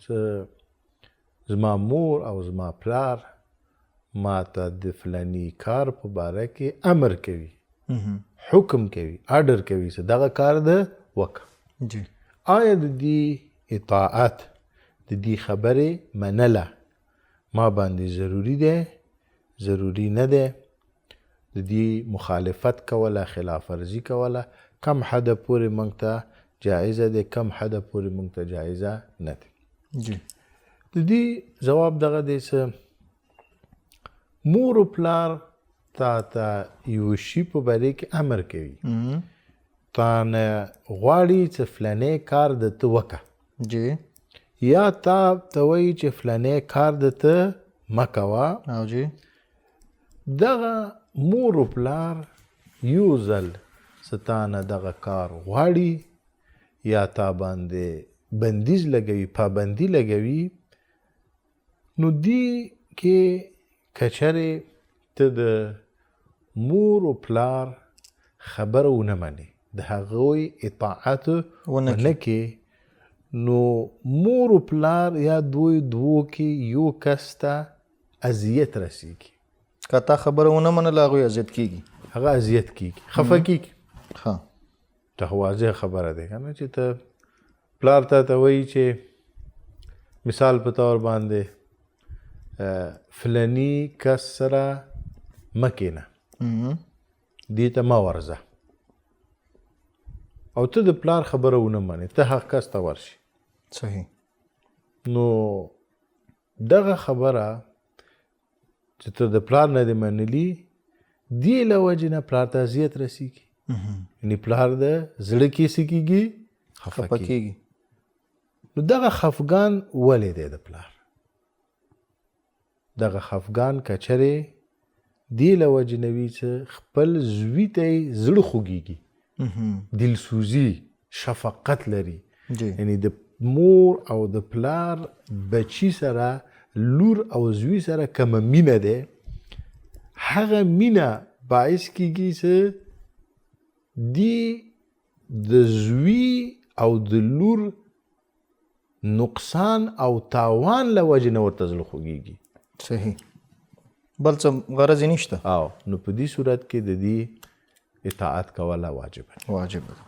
چې زما مور او زما پلار ما ته د فلاني کار په باره کې امر کوي، حکم کوي، آرډر کوي چې دغه کار د وکړه. جی. آیا د دې اطاعت، د دې خبرې منله ما باندې ضروري دی، ضروري نه دی؟ د دې مخالفت کوله، خلاف ورزي کوله کم حده پورې موږ ته جایزه دی، کم حده پورې موږ ته جایزه نه دی؟ جی. د دې ځواب دغه دی چې مور او پلار تا ته یو شي په باره کې امر کوي، تا نه غواړي چې فلانی کار د ته وکړه. جی. یا تا ته وایي چې فلانی کار د ته مه کوه. او جی. دغه مور او پلار یو ځل ستا نه دغه کار غواړي یا تا باندې بندیز لګوي، پابندي لګوي، نو دی کې کچرې ته د مور او پلار خبره ونه منې، د هغوی اطاعت ونه کې، نو مور او پلار یا دوی دوو کې یو کس ته اذیت رسیږي. که تا خبره ونه منله، هغوی اذیت کیږي. هغه اذیت کیږي، خفه کیږي. ښه. دا خو واضح خبره ده که نه چې ته پلار ته ته وایي چې مثال په طور باندې فلاني کس سره مه کښېنه، دې ته مه ورځه، او ته د پلار خبره ونه منې، ته هغه کس ته ورشي. صحیح. نو دغه خبره چې ته د پلار نه دې منلي، دې له وجې نه پلار ته اذیت رسیږي، یعنی پلار د زړه کې څه کیږي؟ خفه کیږي. نو دغه خفګان ولې دی د پلار؟ دغه خفګان کچرې دې له وجې نه وي چې خپل زوی ته یې زړه خوږیږي، دلسوزي، شفقت لري. یعنی د مور او د پلار بچی سره، لور او زوی سره کومه مینه ده، هغه مینه باعث کیږي چې دی د زوی او د لور نقصان او تاوان له وجې نه ورته زړه خوږیږي. صحیح، بل څه غرض یې نشته. او نو په دې صورت کې د دې اطاعت کوله واجب ده. واجب ده.